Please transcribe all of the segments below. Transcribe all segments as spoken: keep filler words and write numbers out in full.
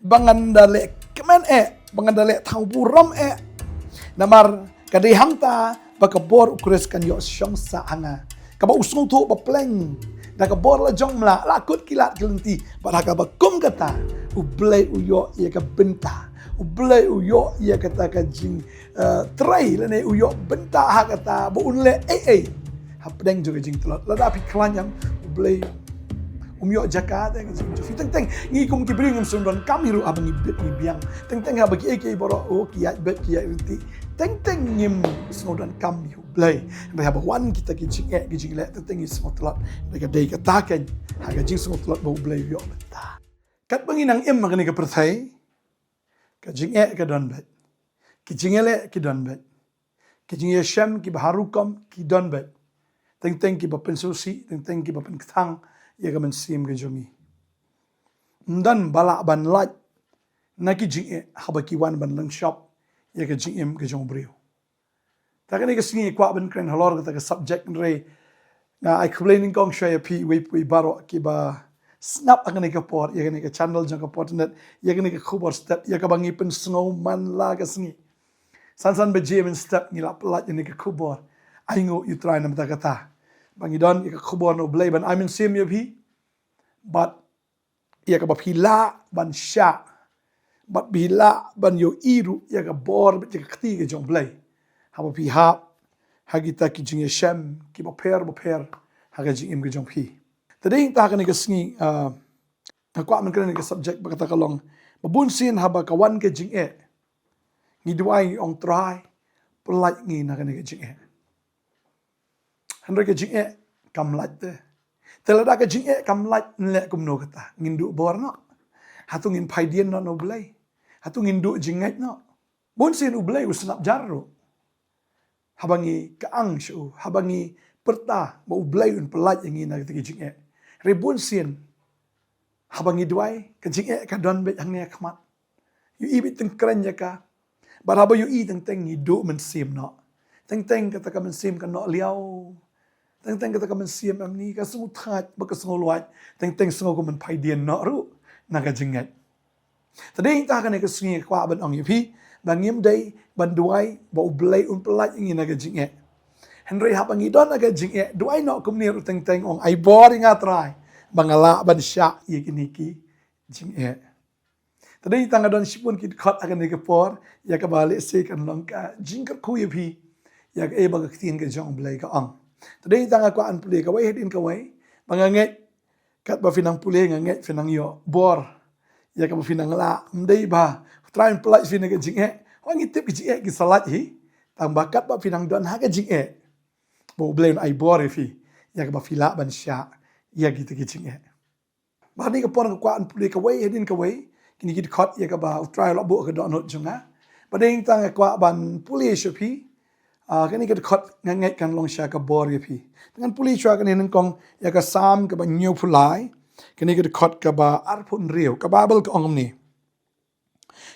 ba ngan da leh kmen eh, ba ngan da leh tang burom eh. Namar ka dei hangta ba ka bor u Khrist kan ïoh shong sah ha nga. Kaba u sngewthuh ba pleng da ka bor la jong mla la kut ki lad ki lynti, bad ha kaba kum kata U Blei u ïoh ïa ka bynta, U Blei u ïoh ïa kata ka jing, eh, trei lane u ïoh bynta ha kata ba un leh ei ei hapdeng jong ka jingtlot. Lada phi khlaiñ ïa U Blei, um ïoh jaka te ka jingïoh. Phi teng teng ngi kum ki briew ngim sngewdonkam hi ruh haba ngi bit ngi biang. Teng teng haba ki ei ki ei baroh, oh, ki ïaid bit ki ïaid ryntih, teng teng ngim sngewdonkam ïa U Blei. Hynrei haba wan kita ki jingeh ki jingleh, teng teng ngi sngewtlot. Hynrei ka dei kata keiñ, ha ka jingsngewtlot ba U Blei u ïoh bynta. Katba ngi nang im ha kane ka pyrthei, ka jingeh ka don beit, ki jingïaleh ki don beit, ki jingïashem kiba har rukom ki don beit. Teng teng kiba pynsngewsih, teng teng kiba pynkthang ïa ka mynsiem ka jong ngi. Ym don ba lah ban lait na ki jingeh haba ki wan ban lynshop ïa ka jingim ka jong u briew. Ta kane ka sngi kwah ban kren halor kata ka subject, hynrei nga ai khublei nyngkong shuwa ïa phi iwei pa iwei baroh kiba sngap ha kane ka por ïa kane ka channel jong ka Potternet, ïa kane ka Khubor Step, ïa kaba ngi pynsngew man la ka sngi. San san baje mynstep ngi la pyllait ïa kane ka khubor. Ai nguh ïa U Trai namar kata ba ngi don ïa ka khubor na U Blei ban ai mynsiem ïa phi, bad ïa kaba phi lah ban shah, bad phi lah ban ïohi ruh ïa ka bor bad ïa ka kti ka jong U Blei haba phi hap ha kita ki jingïashem kiba pher ba pher ha ka jingim ka jong phi. Te dei hangta ha kane ka sngi, ah, nga kwah ban kren ïa ka subject ba kata ka long ba bun sien haba ka wan ka jingeh, ngi duwai, ngi ong, Trai, pyllait ngi na kane ka jingeh. Hynrei ka jingeh kam lait te. Te lada ka jingeh kam lait, ngi leh kumno kata? Ngin duh bor noh? Hato ngin phai dien noh na U Blei? Hato ngin duh jingngeit noh? Bun sien U Blei u sngap jar ruh haba ngi kyang sha u, haba ngi pyrta ba U Blei un pyllait ïa ngi na kata ka jingeh. Hynrei bun sien haba ngi duwai, ka jingeh ka don beit hangne ha khmat. Ïohi beit tyngkreiñ ïa ka. Bad haba ïohi, teng teng ngi duh mynsiem noh. Teng teng kata ka mynsiem ka noh liaw. Teng teng kata ka mynsiem em ni ka sngew thait bad ka sngew luid. Teng teng sngew kum ban phai dien noh ruh na ka jingngeit. Te dei hangta ha kane ka sngi kwah ban ong ïa phi ba ngim dei ban duwai ba U Blei un pyllait ïa ngi na ka jingeh. Hynrei haba ngi don ha ka jingeh, duwai noh kumne ruh, teng teng ong, ai bor ïa nga Trai ba nga lah ban shah ïa kine ki jingeh. Te dei hangta nga don shibun ki dkhot ha kane ka por ïa kaba lehse kan long ka jingkyrkhu ïa phi ïa kaei ba ka ktien ka jong U Blei ka ong. Te dei hangta nga kwah ban pule kawei hadien kawei, ba nga ngeit katba phi nang pule, nga ngeit phi nang ïoh bor ïa kaba phi nang lah. Ym dei ba U Trai un pyllait phi na ka jingeh. Hooid, ngi tip ki jingeh ki sa lait hi. Tang ba katba phi nang don ha ka jingeh, ba U Blei un ai bor ïa phi ïa kaba phi lah ban shah ïa kita ki jingeh. Bad ha kane ka por nga kwah ban pule kawei hadien kawei kine ki dkhot ïa kaba U Trai u la buh ha ka dohnud jong nga. Bad dei hangta nga kwah ban pule sha phi, ah, kane ka dkhot nga ngeit kan long sha ka bor ïa phi. Te ngan pule shuwa kane nyngkong ïa ka Salm kaba hynñiewphew lai, kane ka dkhot kaba arphew hynriew. Ka Baibl ka ong kumne: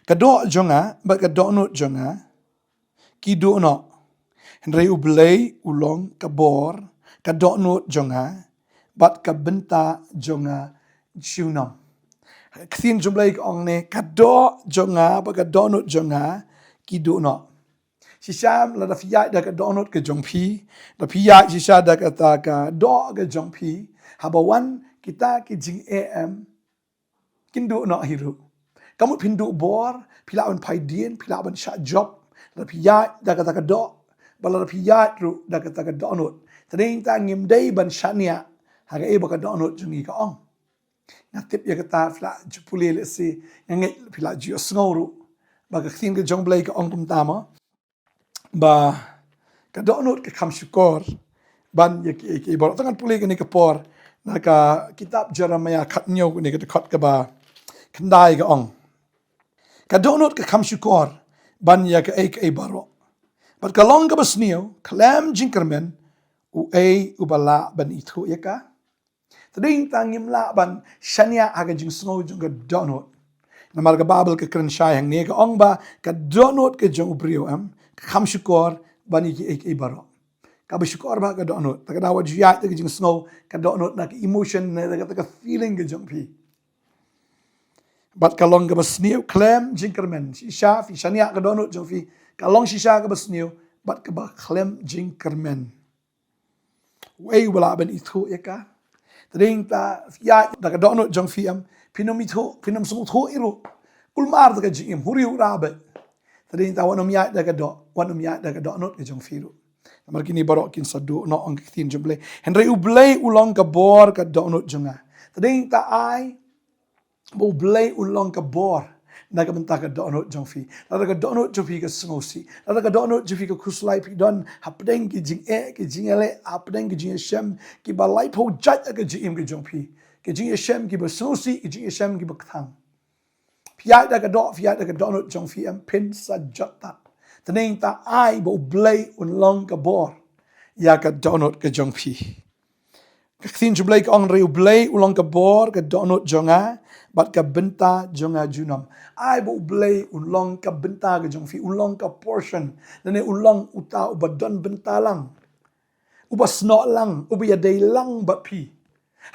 Ka doh jong nga bad ka dohnud jong nga ki duh noh, hynrei U Blei u long ka bor, ka dohnud jong nga bad ka bynta jong nga junom. Ktien jong U Blei ka ong ne, ka doh jong nga bad ka dohnud jong nga ki duh noh. Shisha lada phi ïaid da ka dohnud ka jong phi, da phi ïaid shisha da kata ka doh ka jong phi, haba wan kita ki jingeh em, kin duh noh hi ruh. Ka mut phin duh bor, phi lah ban phai dien, phi lah ban shah jop lada phi ïaid da kata ka doh, bad lada phi ïaid ruh da kata ka dohnud. Te dei hangta ngim dei ban shaniah ha kaei ba ka dohnud jong ngi ka ong. Nga tip ïa kata phi la ju pule lehse, nga ngeit phi la ju ïohsngew ruh ba ka ktien ka jong U Blei ka ong kumta mo, ba ka dohnud ka kham shukor ban ïa kiei kiei baroh. Te ngan pule kane ka por na ka kitab Jeremaïah khathynñiew, kane ka dkhot kaba khyndai ka ong: Ka dohnud ka kham shukor ban ïa kaei kaei baroh, bad ka long kaba sniew khlem jingkyrmen uei uba lah ban ithuh ïa ka? Te dei hangta ngim lah ban shaniah ha ka jingsngew jong ka dohnud. Namar ka Baibl ka kren shai hangne, ka ong ba ka dohnud ka jong u briew em ka kham shukor ban ïa kiei kiei baroh. Kaba shukor bha ka dohnud. Te ka daw ba ju ïaid da ka jingsngew ka dohnud na ka emotion, na ka, ka feeling ka jong phi. Bad ka long kaba sniew khlem jingkyrmen. Shisha, phi shaniah ka dohnud jong phi, ka long shisha kaba sniew bad kaba khlem jingkyrmen. Uei uba lah ban ithuh ïa ka? Tadei ta ïaid da ka dohnud jong phi em, phin ym ithuh, phin ym sngewthuh ruh. Kulmar da ka jingim, huri hura bad. Tadei ta wat nym ïaid da ka doh, wat nym ïaid da ka dohnud ka jong phi ruh. Namar kine baroh kin sa duh noh, ong ka ktien jong U Blei. Hynrei U Blei u long ka bor ka dohnud jong nga. Tadei ta ai ba U Blei un long ka bor na ka bynta ka dohnud jong phi. Lada ka dohnud jong phi ka sngewsih, lada ka dohnud jong phi ka khuslai, phi don hapdeng ki jingeh, ki jingïaleh, hapdeng ki jingïashem kiba laiphew jait ha ka jingim ka jong phi. Ki jingïashem kiba sngewsih, ki jingïashem kiba kthang. Phi ïaid da ka doh, phi ïaid da ka dohnud jong phi em, phin sa jot tad. Tadei ta ai ba U Blei un long ka bor ïa ka dohnud ka jong phi. Ka ktien jong U Blei ka ong, hynrei U Blei u long ka bor ka dohnud jong nga bad ka bynta jong nga junom. Ai ba U Blei un long ka bynta ka jong phi, un long ka portion, lane un long uta uba don bynta lang, uba snoh lang, uba ïadei lang bad phi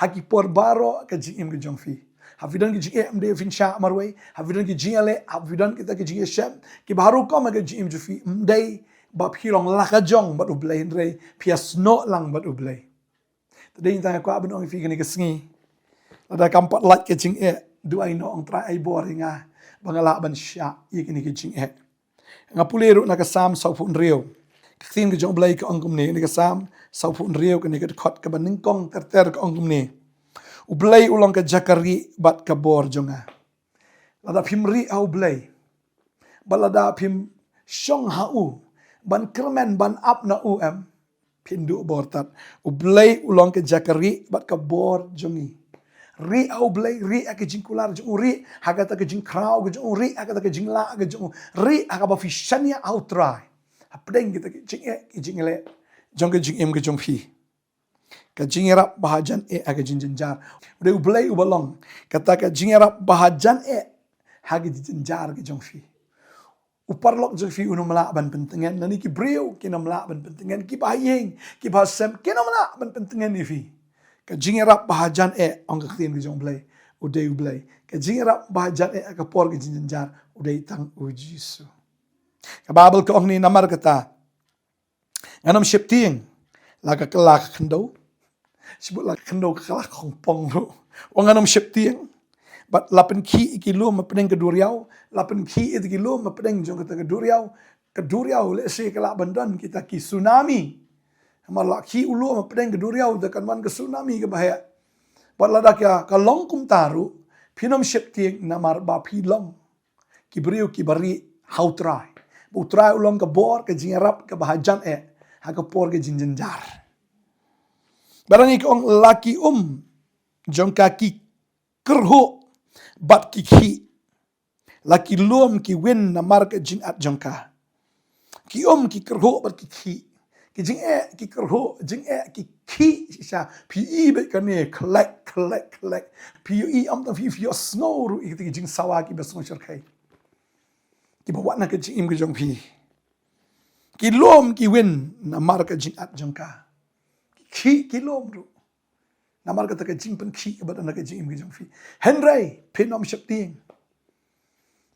ha ki por baroh ka jingim ka jong phi. Haba phi don ki jingeh, ym dei phin shah marwei. Haba phi don ki jingïaleh, haba phi don kita ki jingïashem kiba har rukom ha ka jingim jong phi, ym dei ba phi long la ka jong bad U Blei, hynrei phi ïasnoh lang bad U Blei. Tadei ta nga kwah ban ong ïa phi kane ka sngi, lada kam pat lait ka jingeh, duwai noh, ong Trai, ai bor ïa nga ba nga lah ban shah ïa kane ka jingeh. Nga pule ruh na ka Salm sawphew hynriew. Ka ktien ka jong U Blei ka ong kumne, na ka Salm sawphew hynriew, kane ka dkhot kaba nyngkong ter ter, ka ong kumne: U Blei u long ka jaka rieh bad ka bor jong nga. Lada phim rieh ha U Blei, bad lada phim shong ha u ban kyrmen, ban ap na u em, phin duh bor tad. U Blei u long ka jaka rieh bad ka bor jong ngi. Rieh ha U Blei, rieh ha ka jingkular jong u, rieh ha kata ka jingkhraw ka jong u, rieh ha kata ka jinglah ka jong u, rieh ha kaba phi shaniah ha U Trai hapdeng kita ki jingeh, ki jingïaleh jong ka jingim ka jong phi. Ka jingïarap ba hajan eh ha ka jingjynjar. U dei U Blei uba long kata ka jingïarap ba hajan eh ha ka jingjynjar ka jong phi. U paralok jong phi un ym lah ban pyntngen, lane ki briew kin ym lah ban pyntngen, kiba ha ïing, kiba ha sem kin ym lah ban pyntngen ïa phi. Ka jingïarap ba hajan eh, ong ka ktien ka jong U Blei, u dei U Blei. Ka jingïarap ba hajan eh ha ka por ka jingjynjar, u dei tang U Jisu. Ka Baibl ka ong ne, namar kata, ngan ym sheptieng la ka kylla ka khyndew, shibun la ka khyndew ka kylla khongpong ruh, u ong ngan ym sheptieng. Bad la pynkhih ïa ki lum hapdeng ka duriaw, la pynkhih ïa ki lum hapdeng jong kata ka duriaw, ka duriaw lehse ka lah ban don kita ki tsunami. Namar la khih u lum hapdeng ka duriaw, te kan wan ka tsunami kaba heh. Bad lada ka, ka long kumta ruh, phin ym sheptieng, namar ba phi long ki briew kiba rieh ha U Trai. Ba U Trai u long ka bor, ka jingïarap kaba hajan eh ha ka por ka jingjynjar. Bad lane ka ong, la ki um jong ka ki kyrhuh bad ki khih, la ki lum ki win namar ka jingat jong ka. Ki um ki kyrhuh bad ki khih. Ki jingeh ki kyrhuh, jingeh ki khih shisha. Phi ïohi beit kane, khlek, khlek, khlek. Phi ïohi, ym tang phi, phi ïohsngew ruh ïa kita ki jingsawa kiba sngewshyrkhei kiba wan ha ka jingim ka jong phi. Ki lum ki win namar ka jingat jong ka. Ki khih ki lum ruh namar kata ka jingpynkhih kaba don ha ka jingim ka jong phi. Hynrei phin ym sheptieng.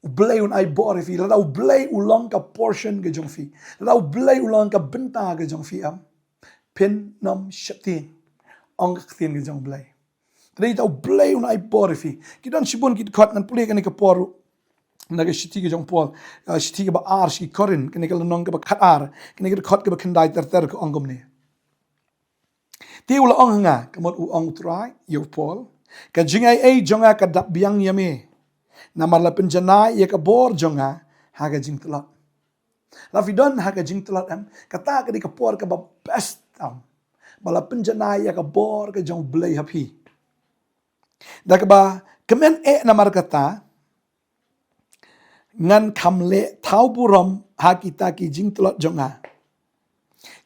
U Blei un ai bor ïa phi. Lada U Blei u long ka portion ka jong phi, lada U Blei u long ka bynta ka jong phi em, phin ym sheptieng, ong ka ktien ka jong U Blei. Te dei ta U Blei un ai bor ïa phi. Ki don shibun ki dkhot, ngan pule kane ka por ruh na ka shithi ka jong u Paul, ah, shithi kaba ar sha ki Korinth, kane ka lynnong kaba khatar, kane ka dkhot kaba khyndai ter ter, ka ong kumne: Te u la ong ha nga, ka mut u ong U Trai ïa u Paul, ka jingai ei jong nga ka dap biang ïa me, namar la pynjanai ïa ka bor jong nga ha ka jingtlot. La phi don ha ka jingtlot em, kata ka dei ka por kaba best tam ba la pynjanai ïa ka bor ka jong U Blei ha phi. Da kaba kmen eh namar kata ngan kham leh thaw burom ha kita ki jingtlot jong nga,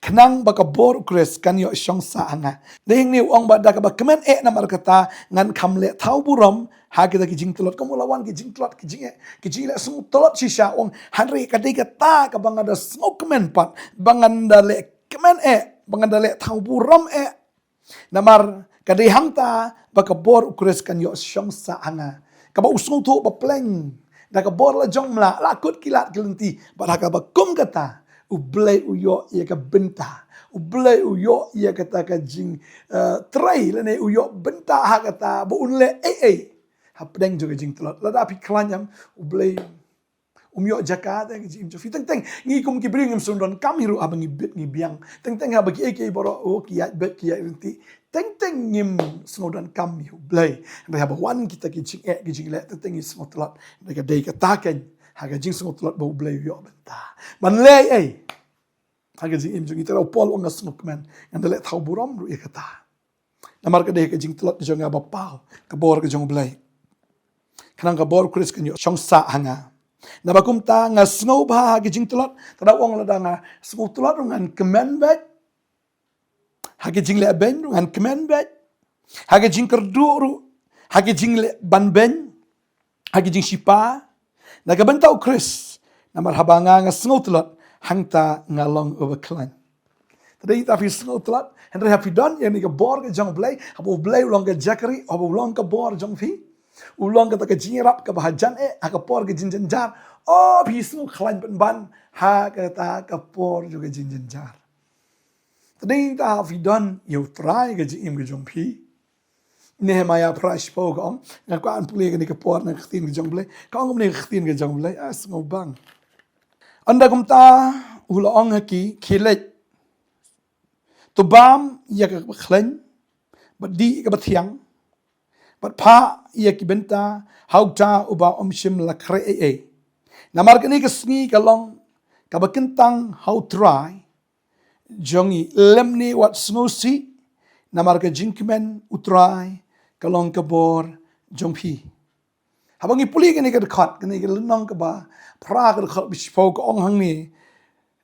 khnang ba ka bor U Khrist kan ïoh shong sah ha nga. Dei hangne u ong ba da kaba kmen eh namar kata ngan kham leh thaw burom ha kita ki jingtlot. Kumba la wan ki jingtlot, ki jingeh, ki jingleh sngewtlot shisha, u ong, hynrei ka dei kata kaba nga da sngewkmen pat, ba ngan da leh kmen eh, ba ngan da leh thaw burom eh. Namar ka dei hangta ba ka bor U Khrist kan ïoh shong sah ha nga, kaba u sngewthuh ba pleng da ka bor la jong mla, la kut ki lad ki lynti, bad ha kaba kum kata U Blei u ïoh ïa ka bynta, U Blei u ïoh ïa kata ka jing, eh, trei lane u ïoh bynta ha kata ba un leh ei ei hapdeng jong ka jingtlot. Lada phi khlaiñ em, U Blei um ïoh jaka da ka jingim jong phi. Teng teng ngi kum ki briew ngim sngewdonkam hi ruh haba ngi bit ngi biang. Teng teng haba kiei kiei baroh, oh, ki ïaid bit ki ïaid ryntih, teng teng ngim sngewdonkam ïa U Blei. Hynrei haba wan kita ki jingeh ki jingleh, teng teng ngi sngewtlot. Hynrei ka dei kata keiñ, ha ka jingsngewtlot ba U Blei u ïoh bynta ban leh ei ei ha ka jingim jong ngi. Te u Paul u ong, nga sngewkmen, ngan da leh thaw burom ruh ïa kata. Namar ka dei ka jingtlot jong nga ba paw, ka bor ka jong U Blei. Khnang ka bor Khrist kan ïoh shong sah ha nga. Naba kumta nga sngewbha ha ka jingtlot. Te da u ong, lada nga sngewtlot ruh ngan kmen beit. Ha ka jingleh beiñ ruh ngan kmen beit. Ha ka jingkyrduh ruh, ha ka jingleh ban beiñ, ha ka jingshipa, na ka bynta U Khrist. Namar haba nga, nga sngewtlot, hangta nga long uba khlaiñ. Te dei ta phi sngewtlot, hynrei haba phi don ïa kane ka bor ka jong U Blei, haba U Blei u long ka jaka rieh, haba u long ka bor jong phi, u long kata ka jingïarap kaba hajan eh ha ka por ka jingjynjar, oh, phi sngewkhlaiñ pynban ha kata ka por jong ka jingjynjar. Te dei ta phi don ïa U Trai ha ka jingim ka jong phi. Nehemiah phra shiphew ka ong, nga kwah ban pule kane ka por na ka ktien ka jong U Blei. Ka ong kumne ka ktien ka jong U Blei, ah, sngewbang. Ynda kumta u la ong ha ki, khie leit, to bam ïa kaba khlaiñ bad dih ïa kaba thiang, bad phah ïa ki bynta ha uta uba ym shym la khreh ei ei. Namar kane ka sngi ka long kaba kyntang ha U Trai jong ngi, lymne wat sngewsih, namar ka jingkmen U Trai ka long ka bor jong phi. Haba ngi pule kane ka dkhot, kane ka lynnong kaba phra, ka dkhot ba shiphew, ka ong hangne,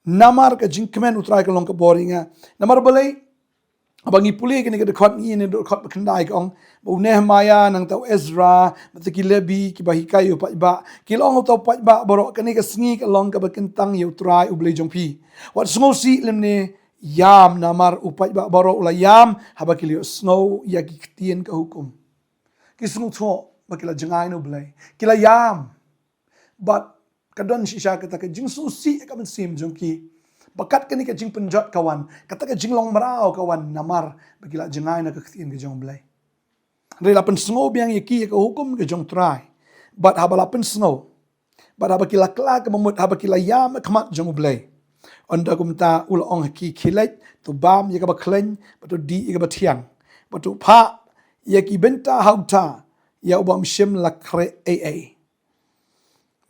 namar ka jingkmen U Trai ka long ka bor ïa nga. Namar balei? Haba ngi pule kane ka dkhot, ngi ïohi ne dkhot ba khyndai ka ong ba u Nehemiah, nangta u Ezra, bad ki Lebi, kiba hikai ïa u paidbah, ki la ong ïa uta u paidbah baroh, kane ka sngi ka long kaba kyntang ïa U Trai U Blei jong phi. Wat sngewsih lymne ïam, namar u paidbah baroh u la ïam haba ki la ïohsngew ïa ki ktien ka hukum. Ki sngewthuh ba ki la jngai na U Blei, ki la ïam. Bad ka don shisha kata ka jingsngewsih ha ka mynsiem jong ki ba kat kane ka jingpynjot ka wan, kata ka jinglong mraw ka wan namar ba ki la jngai na ka ktien ka jong U Blei. Hynrei la pynsngew biang ïa ki ïa ka hukum ka jong U Trai. Bad haba la pynsngew, bad haba ki la kylla ka mut, haba ki la ïam ha khmat jong U Blei, ynda kumta u la ong ha ki, khie leit, to bam ïa kaba khlaiñ bad to dih ïa kaba thiang, bad to phah ïa ki bynta ha uta ïa uba ym shym la khreh ei ei.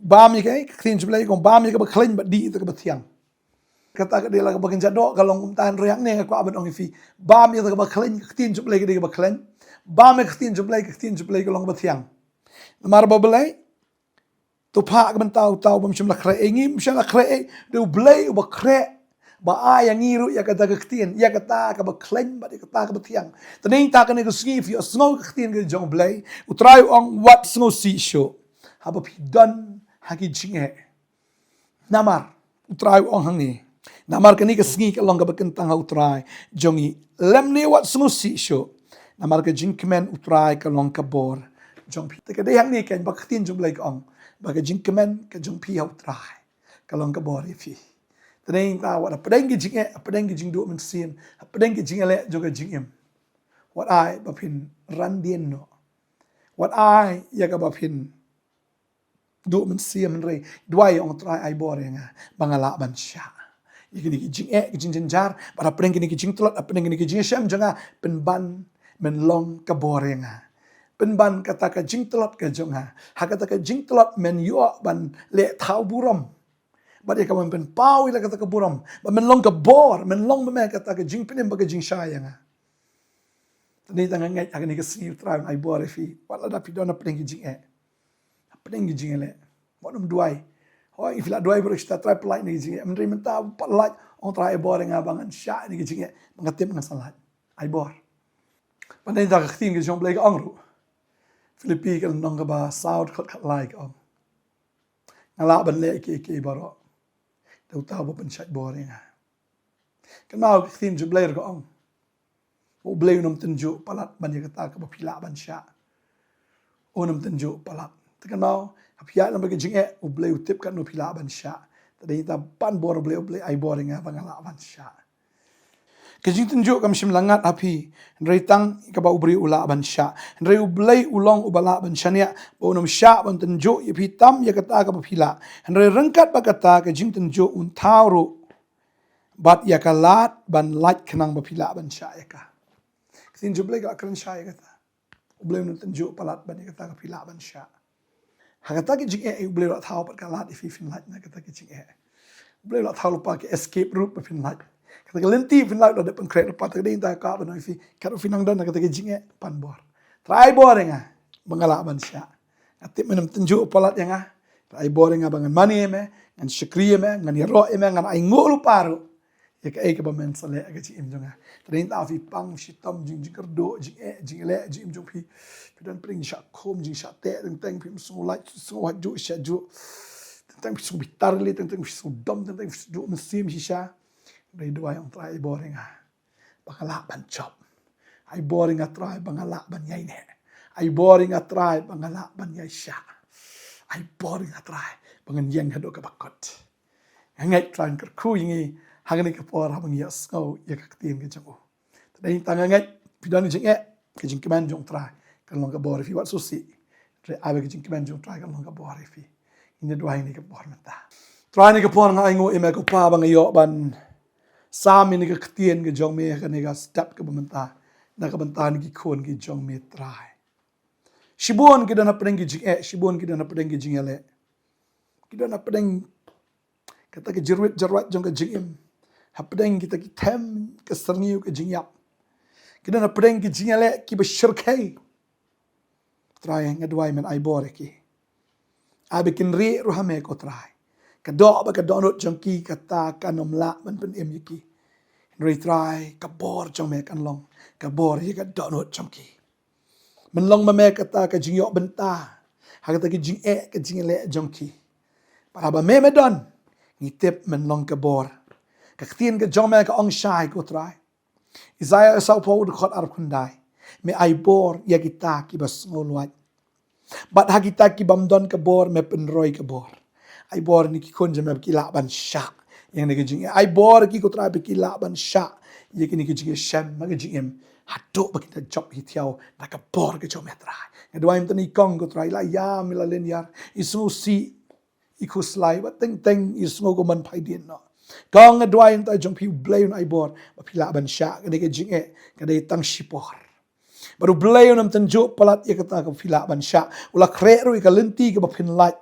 Bam ïa ka, ka ktien jong U Blei ka ong bam ïa kaba khlaiñ bad dih ïa kaba thiang. Kata ka dei la kaba kynja doh, ka long kumta, hynrei hangne nga kwah ban ong ïa phi, bam ïa kaba khlaiñ, ka ktien jong U Blei ka dei kaba khlaiñ. Bam ïa ka ktien jong U Blei, ka ktien jong U Blei ka long kaba thiang. Namar ba balei? To phah ka bynta uta uba ym shym la khreh ei, ngim shym la khreh ei, dei U Blei uba khreh, ba ai ïa ngi ruh ïa kata ka ktien, ïa kata kaba khlaiñ bad ïa kata kaba thiang. Te nangta kane ka sngi phi ïohsngew ka ktien ka jong U Blei, U Trai u ong wat sngewsih shuh haba phi don ha ki jingeh. Namar U Trai u ong hangne, namar kane ka sngi ka long kaba kyntang ha U Trai jong ngi, lymne wat sngewsih shuh, namar ka jingkmen U Trai ka long ka bor jong phi. Te ka dei hangne keiñ ba ka ktien jong U Blei ka ong ba ka jingkmen ka jong phi ha U Trai ka long ka bor ïa phi. Te nangta wat hapdeng ki jingeh, hapdeng ki jingduh mynsiem, hapdeng ki jingeh leh jong ka jingim, wat ai ba phin ran dien noh. Wat ai ïa kaba phin duh mynsiem, hynrei duwai, ong Trai, ai bor ïa nga ba nga lah ban shah ïa kine ki jingeh, ki jingjynjar, bad hapdeng kine ki jingtlot, hapdeng kine ki jingshem jong nga, pynban men long ka bor ïa nga. Pynban kata ka jingtlot ka jong nga, ha kata ka jingtlot men ïoh ban leh thaw burom, bad ïa ka men pynpaw ïa kata ka burom, bad men long ka bor, men long ba me kata ka jingpynim bad ka jingshai ïa nga. Te nangta nga ngeit ha kane ka sngi U Trai un ai bor ïa phi, wat lada phi don hapdeng ki jingeh, hapdeng ki jingeh leh. Wat nym duwai. Hooid, phi lah duwai baroh shi katta, Trai, pyllait ïa kine ki jingeh. Hynrei mynta pat lait, ong Trai, ai bor ïa nga ba ngan shah ïa kine ki jingeh, ba nga tip ngan sa lait. Ai bor. Bad nangta ka ktien ka jong U Blei ka ong ruh, Philippi ka lynnong kaba saw, dkhot khatlai ka ong, nga lah ban leh kiei kiei baroh da uta uba pynshait bor ïa nga. Kynmaw, ka ktien jong U Blei ruh ka ong, U Blei un ym tynjuh palat ban ïa kata kaba phi lah ban shah. Un ym tynjuh palat. Te kynmaw, ha phi ïaid lem bad ka jingeh, U Blei u tip katno phi lah ban shah. Te dei ta ban bor U Blei, U Blei ai bor ïa nga ba nga lah ban shah. Ka jingtynjuh kam shym la ngat ha phi, hynrei tang kaba u briew u lah ban shah. Hynrei U Blei u long uba lah ban shaniah, ba un ym shah ban tynjuh ïa phi tam ïa kata kaba phi lah. Hynrei ryngkat bad kata ka jingtynjuh un thaw ruh bad ïa ka lad ban lait khnang ba phi lah ban shah ïa ka. Ka ktien jong U Blei ka la kren shai ïa kata. U Blei un ym tynjuh palat ban ïa kata ka phi lah ban shah. Ha kata ka jingeh U Blei u la thaw pat ka lad ïa phi phin lait na kata ka jingeh. U Blei u la thaw lypa ka escape route ba phin lait. Kata ka lynti phin lait u la dep pynkhreh lypa, te ka dei ta ka ban ïa phi. Katba phi nang don na kata ka jingeh, pan bor. Trai, bor ïa nga ba nga lah ban shah. Nga tip men ym tynjuh palat ïa nga. Trai, bor ïa nga ba ngan mane ïa me, ngan shakri ïa me, ngan ïaroh ïa me, ngan ainguh lypa ruh ïa kaei kaba men sa leh ha ka jingim jong nga. Te dei ta phi pang shitom jing, jingkyrduh, jingeh, jingïaleh jingim jong phi. Phi don pdeng jingshah khum, jingshah teh, teng teng phim sngew lait, sngew hap juh, shah juh. Teng teng phi sngew bitar lei, teng teng phi sngew dom, teng teng phi sngew juh mynsiem shisha. Dei duwai ong, Trai, ai bor ïa nga ba nga lah ban jop. Ai bor ïa nga, Trai, ba nga lah ban ïaineh. Ai bor ïa nga, Trai, ba nga lah ban ïaishah. Ai bor ïa nga, Trai, ba ngan ïeng haduh kaba kut. Nga ngeit Trai un kyrkhu ïa ngi ha kane ka por haba ngi ïohsngew ïa ka ktien ka jong u. Te dei tang nga ngeit phi don jingeh, ka jingkmen jong Trai kan long ka bor ïa phi, wat shu sih. Trai, ai ba ka jingkmen jong Trai kan long ka bor ïa phi. Ngin ïa duwai ha kane ka por mynta. Trai, ha kane ka por nga ainguh ïa me ko Pa ba nga ïoh ban sam ïa kane ka ktien ka jong me ha kane ka step kaba mynta na ka bynta ki khun ki jong me Trai. Shibun ki don hapdeng ki jingeh, shibun ki don hapdeng ki jingïaleh. Ki don hapdeng kata ka jyrwit jyrwat jong ka jingim. Hapdeng kita ki them ka syrngiew ka jingïap. Ki don hapdeng ki jingïaleh kiba shyrkhei. Trai, nga duwai men ai bor ïa ki. Ai ba kin rieh ruh ha me ko Trai. Ka doh bad ka dohnud jong ki kata kan ym lah ban pynim ïa ki. Hynrei Trai, ka bor jong me kan long ka bor ïa ka dohnud jong ki. Men long ma me kata ka jingïoh bynta ha kata ka jingeh ka jingïaleh jong ki. Bad haba me me don, ngi tip men long ka bor. Ka ktien ka jong me ka ong shai ko Trai. Isaiah sawphew dkhot arphew khyndai. Me ai bor ïa kita kiba sngew luid. Bad ha kita ki bym don ka bor me pynroi ka bor. Ai bor ïa kine ki khun jong me ba ki lah ban shah ïa kine ki jingeh. Ai bor ïa ki ko Trai ba ki lah ban shah ïa kine ki jingeh shem ha ka jingim. Haduh ba kin da jop hi thiaw da ka bor ka jong me Trai. Nga duwai mynta ïa i kong ko Trai, i la ïam, i la lyniar, i sngewsih, i khuslai, bad teng teng i sngew kumba phai dien noh. Kong, nga duwai mynta jong phi, U Blei un ai bor ba phi lah ban shah kane ka jingeh, ka dei tang shipor. Bad U Blei un ym tynjuh palat ïa kata ka phi lah ban shah. U la khreh ruh ïa ka lynti kaba phin lait.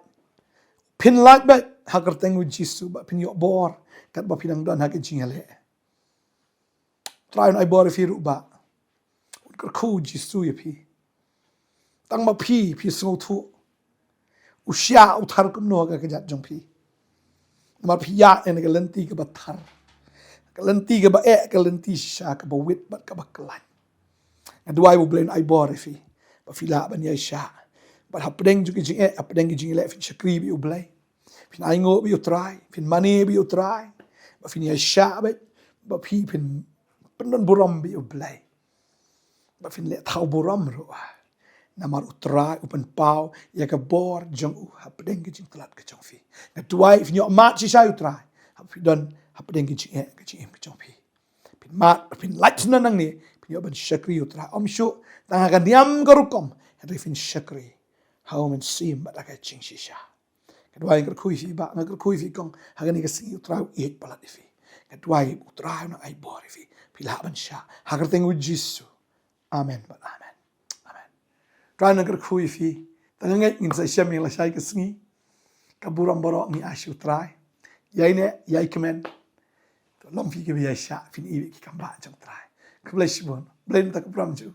Phin lait beit ha ka kyrteng U Jisu bad phin ïoh bor katba phi dang don ha ka jingïaleh. Trai, un ai bor ïa phi ruh Bah. Un kyrkhu U Jisu ïa phi. Tang ma phi, phi sngewthuh u shah u thar kumno ha ka kjat jong phi. Namar phi ïaid ïa ka lynti kaba thar, ka lynti kaba eh, ka lynti shisha kaba wit bad kaba khlaiñ. Nga duwai U Blei un ai bor ïa phi ba phi lah ban ïaishah. Bad hapdeng jong ki jingeh, hapdeng ki jingïaleh phin shakri bad U Blei. Phin ainguh bad U Trai, phin mane bad U Trai. Ba phin ïaishah bad, ba phi phin pyndon burom bad U Blei. Ba phin leh thaw burom ruh. Namar U Trai u pynpaw ïa ka bor jong u hapdeng ka jingtlot ka jong phi. Nga duwai phin ïoh mad shisha ïa U Trai haba phi don hapdeng ka jingeh ka jingim ka jong phi. Phin mad, phin lait shuh nangne, phin ïoh ban shakri U Trai. Ym shuh tang ha ka niam ka rukom, hynrei phin shakri ha U Mynsiem bad ha ka jingshisha. Nga duwai, nga kyrkhu ïa phi Bah, nga kyrkhu ïa phi kong, ha kane ka sngi U Trai u ïeit palat ïa phi. Nga duwai U Trai un ai bor ïa phi, phi lah ban shah. Ha ka kyrteng U Jisu. Amen bad amen. Amen. Trai un kyrkhu ïa phi. Tang nga ngeit ngin sa ïashem ïa lashai ka sngi. Ka burom baroh ngi ai sha U Trai. Ïaineh, ïaikmen. To long phi kiba ïaishah, phin ïoh ki kam bah jong U Trai. Khublei shibun. Blei mynta ka burom jong u.